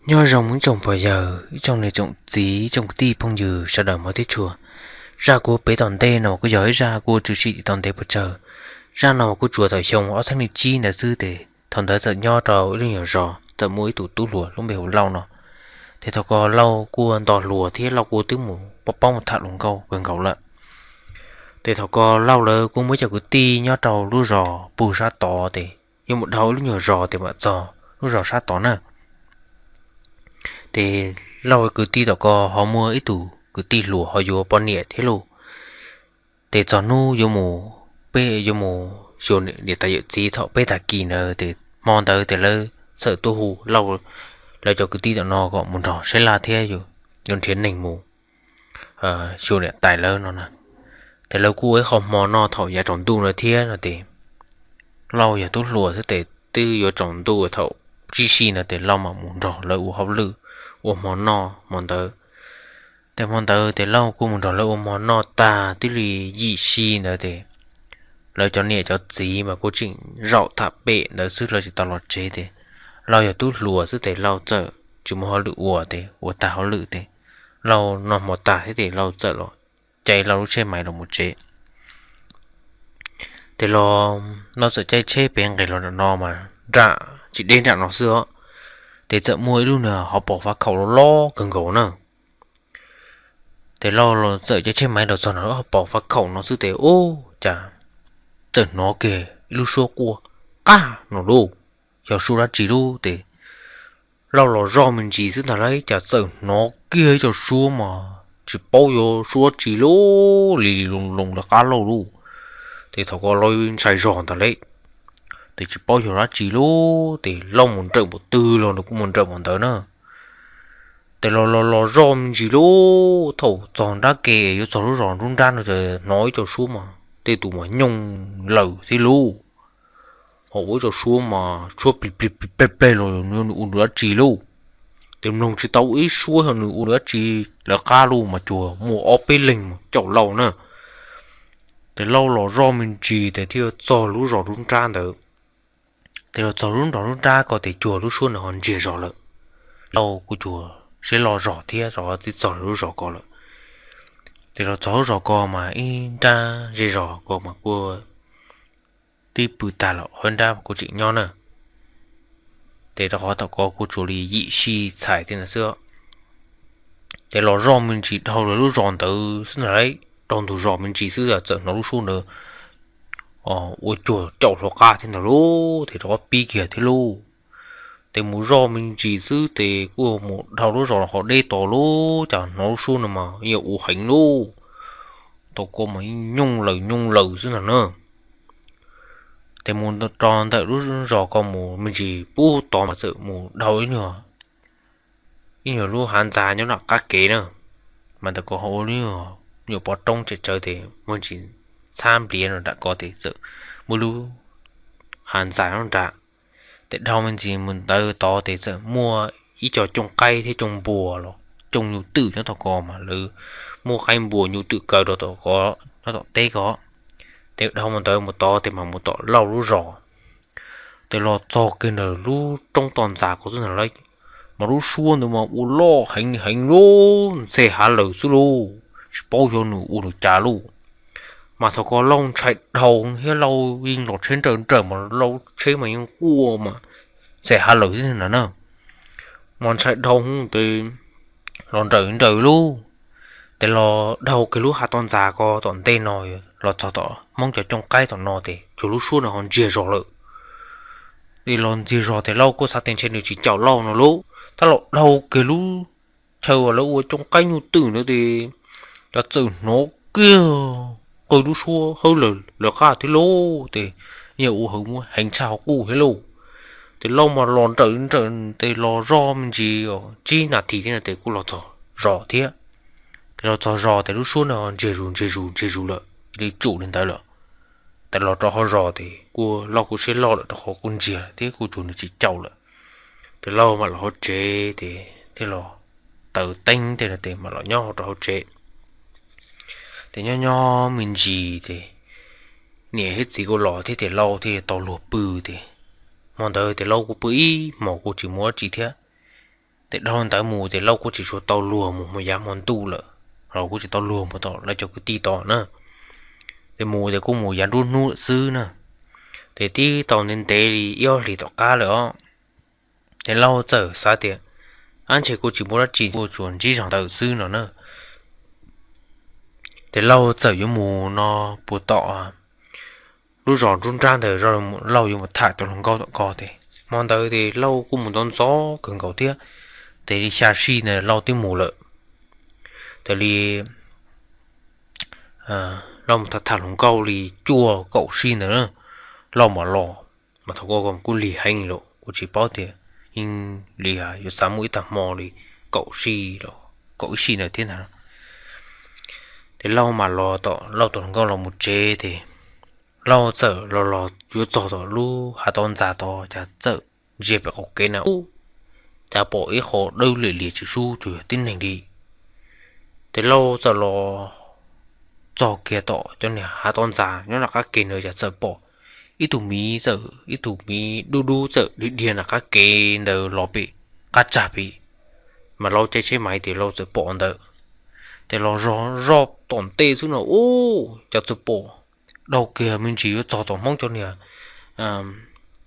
Nyob zoo ib tsoom pog yawg, ib tsoom niam tsoom txiv, ib tsoom kwv tij phooj ywg sawv daws hmov thiab tshua. Zaj kuv piav tom ntej no kuj yog ib zaj kuj tshwm sim tsis tau ntev pes tsawg. Zaj no kuj tsuas thaum xyoo ob txhiab nees nkaum tsib ntawd xwb ces thaum ntawd txawm nyob rau ib lub nyuag zos txawm muaj ib tug tub hluas lub npe hu Lauj no. Ces thaum ko Lauj kuj nto hluas thiab Lauj kuj twb mus paub paub mus tham hluas nkauj kawg nkaus lawm. Ces thaum ko Lauj lawv kuj muaj cov kwv tij nyob rau lub zos pug sab tod ces yuav mus dhau ib lub nyuag zos ces mam txog lub zos sab tod na. Ces Lauj kwv tij tom ko ho muaj ib tug kwv tij hluas ho yuav poj niam thiab lauj. Ces txog hnub yuav mus, peb yuav mus xyuas niam tais yawm txiv thaum peb tag kis ntawd ces hmo ntawd ces lawv txawm tuaj hu Lauj, lawv cov kwv tij tom no kom mus nrog Saib Laj thiab yuav nrhiav neeg mus xyuas niam tais lawv no na. Ces lawv kuj ua ib qho hmo noj thaum yav tsaus ntuj na thiab no ces Lauj yog tub hluas xwb ces twb yuav tsaus ntuj thaum tsib si ntawd ces Lauj mam mus nrog lawv ua hauj lwm, ua hmo noj hmo ntawd. Ces hmo ntawd ces Lauj kuj mus nrog lawv ua hmo noj tag twb li yim si ntawd ces lawv cov niam cov txiv mas kuj tseem zaum tham pem ntawd xwb, lawv tsis tau los tsev ces Lauj yog tub hluas xwb ces Lauj txawm tsis muaj hauj lwm ua ces ua tag hauj lwm ces Lauj noj hmo tag thiab ces Lauj txawm los caij Lauj lub tsheb maiv los mus tsev. Ces los Lauj txawm caij tsheb pem nqes los nram no mas nram tsis deb nram no xwb os, ces txawm muaj ib lub niag hauv paus fab khaum loj loj kawg nkaus na. Ces Lauj los txawm caij tsheb maiv los txog nram lub hauv paus fab khaum no xwb ces ub cas txawm hnov kiag ib lub suab quaj qaj no lauj, yog suab dab tsi lauj ces Lauj los zoj me ntsis xwb ntag lauj cas txawm hnov kiag ib co suab mas tsis paub yog suab dab tsi lauj, li li loo loo lawv qab lauj lauj. Ces thaum ko Lauj ntshai zog ntag lauj, ces tsis paub yog dab tsi lauj ces Lauj mus nrawm npaum twg los nws kuj mus nrawm npaum ntawd na. Ces los los los zoj me ntsis lauj thaum txog nrab ke yuav txog lub zos nruab nrab no ces hnov ib co suab mas tej tus mas nyooj lawm thiab lauj. Ho ua ib co suab mas suab plig plig plig pleg pleg los nws ua nws dab tsi lauj. Ces mloog tsis tau ib suab yog nws ua nws dab tsi, lawv qab lauj mas cuag muaj ob peb leeg mas caum Lauj na. Ces Lauj los zoj me ntsis ces thiaj txog lub zos nruab nrab ntawd. Ces los txog lub zos nruab nrab ko ces cuag lub suab nws ho ntsiag zog lawm. Lauj kuj cuag siab loj zog thiab rov twb txog lub zos ko lawm. Ces los txog lub zos ko mas ib nrab zej zos ko mas kuj twb pw tag lawm, ho ib nrab kuj tseem nyob na. Ces rau qhov thaum ko kuj tsuas li yim si txhais thiab ntawd xwb. Ces los zoj me ntsis dhau lawv lub zos ntawd xwb ntag lauj, dhau ntug zos me ntsis xwb txawm hnov lub suab ntawd ua cuag caum hluas qab thiab ntag lauj, ces rov qab pib kiag thiab lauj. Ces mus zoj me ntsis xwb ces kuj mus dhau lub zos qhov deb tod lauj, cas hnov lub suab no mas yeej ua heev lauj. Thaum ko mas nyooj lawm nyooj lawm xwb ntag na. Ces mus rau ntawm lub zos ko mus me ntsis pub tod mas txawm mus dhau ib nyuag lub hav ntxa nyob nram qab kev na. Mas ntawm ko ho ua nyuag pov roob tsawv tsawv ces muaj ntsis txhab npliav no nram ko ces txawm muaj lub hav ntxa nyob nram. Ces dhau me ntsis mus ntawd tod ces txawm muaj ib co cooj qaib thiab cooj npua los cooj nyuj twm nyob tom ko mas lawv muaj qaib npua nyuj twm kaw rau tom ko, nyob tom teb ko. Ces dhau mus ntawd mus tod ces mas mus tom Lauj lub zos. Ces los txog kiag ntawm lub roob toj ntxas ko xwb ntag lauj, mas lub suab ntawd mas ua loj heev heev lauj, ntxhe hav lawm xwb lauj, tsis paub xyov nws ua nws cas lauj. Mas thaum ko Lauj ntshai dhau thiab Lauj yeej los tsheb nrawm nrawm mas Lauj tsheb mas yeej quaj mas ntxhe hav lawm xwb ntag na. Mas ntshai dhau ces los nrawm nrawm lauj. Ces los dhau kiag lub hav toj ntxas ko tom ntej no los txog tom Hmoob cov cooj qaib tom no ces cuag lub suab no ho ntsiag zog lawm. Ces los ntsiag zog ces Lauj kuj xav tias ntshe nws tsis caum Lauj no lauj, tab los dhau kiag lub chaw uas lawv ua cooj qaib nyuj twm ntawd ces cas txawm hnov kiag qw lub suab hawb lawm lawv qab thiab lauj, ces yog ua heev tshaj qub thiab lauj. Ces Lauj mas los nrawm nrawm ces los zoj me ntsis tsib nas this thiab no ces kuj los txog zos thiab. Ces los txog zos ces lub suab no ntsiag zus ntsiag zus ntsiag zus lawm li tsum li ntawd lawm. Ces los rau hauv zos ces kuj Lauj kuj siab loj lawm rau qhov kuj ntsiag thiab kuj tsuas nws tsis caum lawm. Ces Lauj mam los hauv tsev ces thiaj los taws teeb tej no ces mam los nyob rau hauv tsev. Ces nyob nyob me ntsis ces niam thiab txiv kuj los thiab ces Lauj thiaj tau luag pw ces hmo ntawd ces Lauj kuj pw ib hmos kuj tsis muaj dab tsi thiab. Ces dhau ntawd mus ces Lauj kuj tsis tshua tau luag mus, mus yav hmo ntuj lawm los kuj tsis tau luag mus tom lawv cov kwv tij tod na. Ces mus ces kuj mus yav nruab hnub lawm xwb na. Ces tib tau ntev ntev li ib ob hlis tom qab lawm os, ces Lauj txawm xav tias, ab, ntshe kuj tsis muaj dab tsi, kuj tsuas ntsib zog ntawd xwb no na. Ces Lauj txawm yuav mus no puag tom lub zos nruab nrab ntawd, Lauj yuav mus tham cov hluas nkauj tom ko. Ces hmo ntawd ces Lauj kuj mus ntxov ntxov kawg nkaus thiab, ces li xya sij ntawd Lauj twb mus lawm. Ces li Lauj mus tham tham hluas nkauj li cuaj kaum sij ntawd na, Lauj mam los, mas thaum ko kuj lig heev lawm, kuj tsis paub tias yeej li yuav xav muaj ib tag hmo li kaum sij los kaum ib sij ntawd thiab ntag. Ces Lauj mam los tom Lauj tus hluas nkauj los mus tsev ces Lauj txawm los los yuav txog tom lub hav tod ntxa tod, cas txawm ntsia pem qaum kev na, ub, cas pom ib qho dawb liam lias tsis sub tsuas yog tib neeg li. Ces Lauj txawm los txog kiag tom cov niag hav tod ntxa nyob nram qab ke na, cas txawm pom ib tug miv txawm, ib tug miv dub dub txawm dhia dhia nram qab kev ntawd los pem qab tsag pem, mas Lauj caij tsheb mas tias Lauj txawm pom ntawd. Ces los zog zoj tom ntej xwb no, ub, cas txawm pom dhau kiag me ntsis yuav txog tom Hmoob cov niag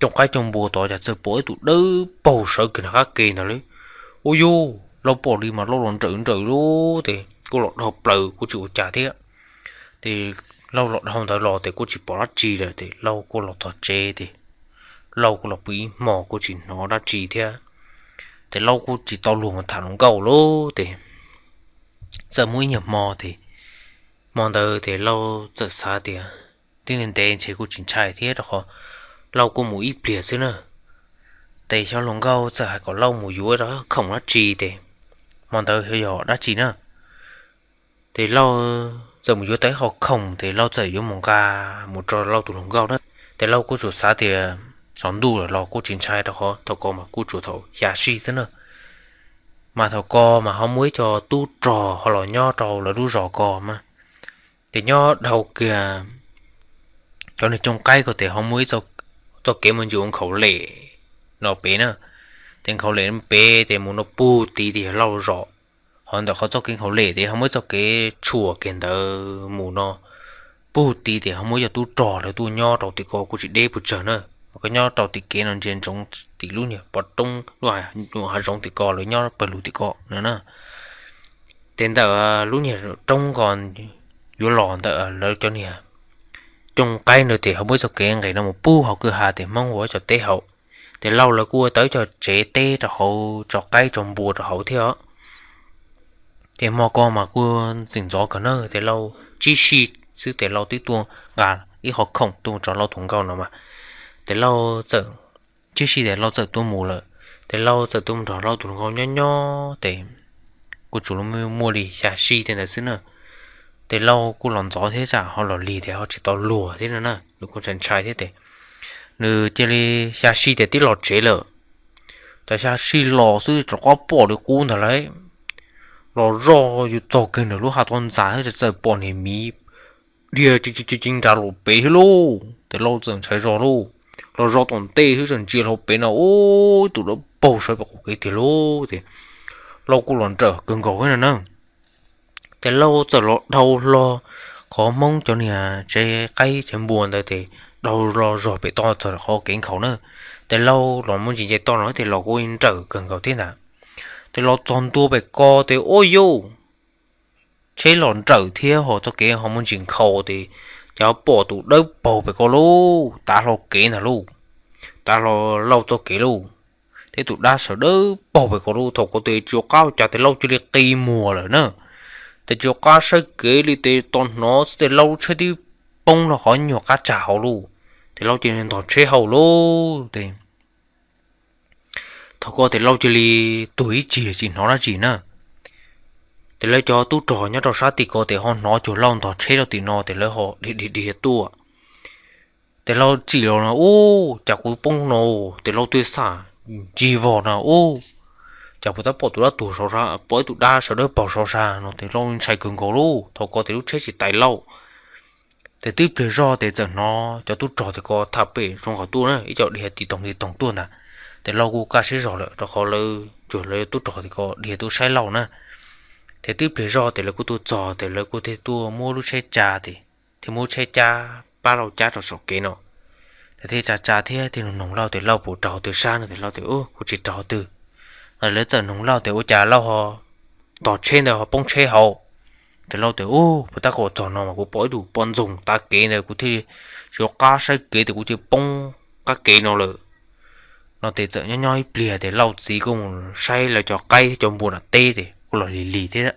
cooj qaib cooj npua tod, cas txawm pom ib tug dawb paug sawv kiag nram qab ke ntawd li. Ua yuj, Lauj pom li mas Lauj los nrawm nrawm lub ces kuj los dhau plaws kuj tsis ua cas thiab. Ces Lauj los dhau ntawd los ces kuj tsis pom dab tsi lawm ces Lauj kuj los txog tsev ces Lauj kuj los pw ib hmo kuj tsis hnov dab tsi thiab. Ces Lauj kuj tsis tau luag mus tham hluas nkauj lawm ces txawm muaj ib nyuag hmo ces hmo ntawd ces Lauj txawm xav tias, tib ntev ntev ntshe kuj tsis ntshai thiab rau qhov Lauj kuj mus ib pliag xwb na. Ces xyov hluas nkauj txawm hais kom Lauj mus yuav ib khoom dab tsi ces hmo ntawd xyov yog dab tsi na. Ces Lauj txawm mus yuav tau ib qho khoom ces Lauj txawm yuav mus nqa mus rau Lauj tus hluas nkauj na. Ces Lauj kuj tsuas xav tias tsaus ntuj lawm los kuj tsis ntshai rau qhov thaum ko mas kuj tsuas thaum xya sij xwb na. Mas thaum ko mas ho muaj ib co tub rog ho los nyob rau lawv lub zos ko mas. Ces nyob dhau kiag cov niag cooj qaib ko ces ho muaj ib txoj kev mus ncig ua nkhaus lem no pem na. Ces nkhaus lem pem ces mus no puag tid ces yog Lauj zos. Ho ntawm qhov txoj kev nkhaus lem ces ho muaj ib txoj kev tshuam kiag ntawd mus no puag tid ces ho muaj ib co tub rog lawv tuaj nyob rau tim ko kuj tsis deb puas tsawg na. Mas koj nyob rau tim kev no ntsia ntsoov tim lub niag pov roob lub hav zoov tim ko lawv nyob pawg lug tim ko no na. Ces ntawm lub niag roob ko yuav los ntawm lawv cov niag cooj qaib ntawd ces ho muaj ib txoj kev nqes no mus puag hauv kwj ha ces Hmoob ua cov teb hauv. Ces Lauj lawv kuj ua tau ib co tsev teb rau hauv tso qaib tso npua rau hauv thiab os. Ces hmo ko mas kuj txim ntxov kawg na, ces Lauj tsib sij xwb ces Lauj twb tuaj nqa ib qho khoom tuaj tso Lauj tus nkauj no mas. Ces Lauj txawm, tsib sij ces Lauj txawm tuaj mus lawm. Ces Lauj txawm tuaj mus nrog Lauj tus hluas nkauj nyob nyob ces kuj tsuas muaj li xya sij tej ntawd xwb na. Ces Lauj kuj los ntxov thiab tsam ho los lig ces ho tsis tau luag thiab no na, nws kuj ntshai ntshai thiab ces nws cia li xya sij ces tib los tsev lawm. Ces xya sij los xwb rov qab pom li qub ntag lauj. Los zoj yuav txog kiag ntawm lub hav tod ntxa thiab txawm pom niag miv dhia ceev ceev nrad los pem thiab lauj. Ces Lauj txawm ntshai zog lauj. Los zoj tom ntej xwb txawm ntsia hlo pem no ub, ib tug dawb paug sawv pem qaum kev tiag lauj. Ces Lauj kuj los nrawm kawg nkaus thiab no na. Ces Lauj txawm los dhau hlo qhov Hmoob cov niag tsev qaib tsev npua ntawd ces dhau los zog pem toj txog qhov kev nkhaus na. Ces Lauj los muaj ntsis nce toj no ces los kuj nrawm kawg nkaus thiab ntag. Ces los txog ntua pem ko ces ua yuj, tsheb los nrawm thiab ho txoj kev ho muaj ntsis nkhaus ces cas pom tus dawb paug pem ko lauj, tav hlo kev ntag lauj, tav hlo Lauj txoj kev lauj. Thiab tus dab sawv dawb paug pem ko lauj, thaum ko ces tsis nco qab ua cas ces Lauj cia li qi muag lawm na. Ces tsis nco qab saib kev li ces tos hnov xwb ces Lauj lub tsheb twb poob rau qhov nyuag qab tsag hauv lauj. Ces Lauj cia li ntog tsheb hauj lauj ces thaum ko ces Lauj cia li tuag ib tsig tsis hnov dab tsi na. Ces lawv cov tub rog nyob rau sab tim ko ces ho hnov cuag Lauj ntog tsheb rau tim no ces lawv ho dhia dhia dhia tuaj. Ces Lauj txim los no ub, cas kuv poob no, ces Lauj twb xav ntsig vog no ub, cas puas tab pom tus dab tuag sov sab, pom ib tug dab sawv dawb paug sov sab no ces Lauj ntshai kawg nkaus lauj. Thaum ko ces lub tsheb tsis tais Lauj. Ces twb pliag zog ces txawm hnov cov tub rog tim ko tham pem zoo nkaus tuaj na, ib co dhia tiv toog tiv toog tuaj ntag. Ces Lauj kuj kaj siab zog lawm rau qhov lawv tsuas lawv tub rog tes ko dhia tuaj saib Lauj na. Ces twb pliag zog tes lawv kuj tuaj txog tes lawv kuj thiaj tuaj muab lub tsheb tsa tes thiaj muab lub tsheb cab pab Lauj cab rau saum kev no. Tes thiaj tsa tsa thiab thiaj noog Lauj tes Lauj puas raug twg sab no tes Lauj tes ub kuv tsis raug twg. Lawv txawm noog Lauj tes ua cas Lauj ho tos tsheb ntawd ho poob tsheb hauv. Tes Lauj tes ub puas tab kuv txog no mas kuv pom ib tug poj ntxoog tav kev ntawd kuv thiaj tsis nco qab saib kev tes kuv thiaj poob qab kev no lawm. No tes txawm nyob nyob ib pliag tes Lauj txiv kuj mus saib lawv cov qaib thiab cov npua nram teb tes kuj los lig lig thiab.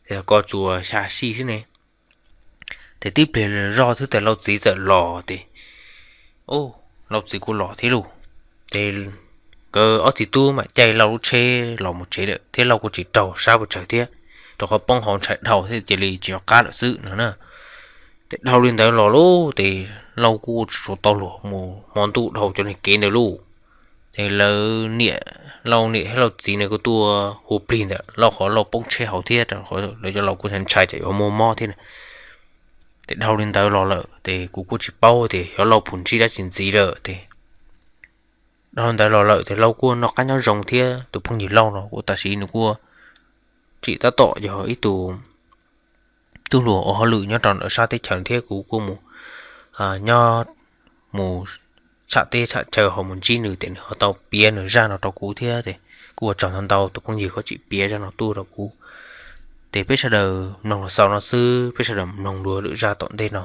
Tes ko tsuas xya xij xwb ne. Tes tib pliag zog xwb tes Lauj txiv txawm los tes Lauj txiv kuj los thiab lauj. Ces nkawd ob txiv tub mam caij Lauj lub tsheb los mus tsev lawm thiab Lauj kuj tsis raug sab puas tsawg thiab, rau qhov poob hauv ntshai dhau thiab cia li tsis nco qab lawm xwb no na. Ces dhau li ntawd los lauj ces Lauj kuj tsis tau luag mus hmo ntuj dhau cov niag kev ntawd lauj. Ces lawv niam, Lauj niam thiab Lauj txiv ne kuj tuaj hu plig ntawm Lauj qhov Lauj poob tsheb hauv thiab rau qhov lawv cov laus kuj ntshai ntshai tsam yuav muaj mob thiab. Ces dhau li ntawd los lawm ces kuv kuj tsis paub tias xyov Lauj puas ntsib dab tsi ntxiv lawm ces dhau li ntawd los lawm ces Lauj kuj noj qab nyob zoo thiab tus phooj ywg Lauj no kuj tam sim nws kuj tseem tab tom yog ib tug tub hluas ua hauj lwm nyob rau ntawm sab teb chaws thiab kuv kuj mus nyob mus tsham teb tsham chaw ho mus ntsib nws ces nws ho tau piav nws zaj no rau kuv thiab ces kuj ua tsaug ntau ntau tus phooj ywg koj tseem piav zaj no tuaj rau kuv. Ces peb sawv daws mloog los xaus no xwb, peb sawv daws mloog dua lwm zaj tom ntej no.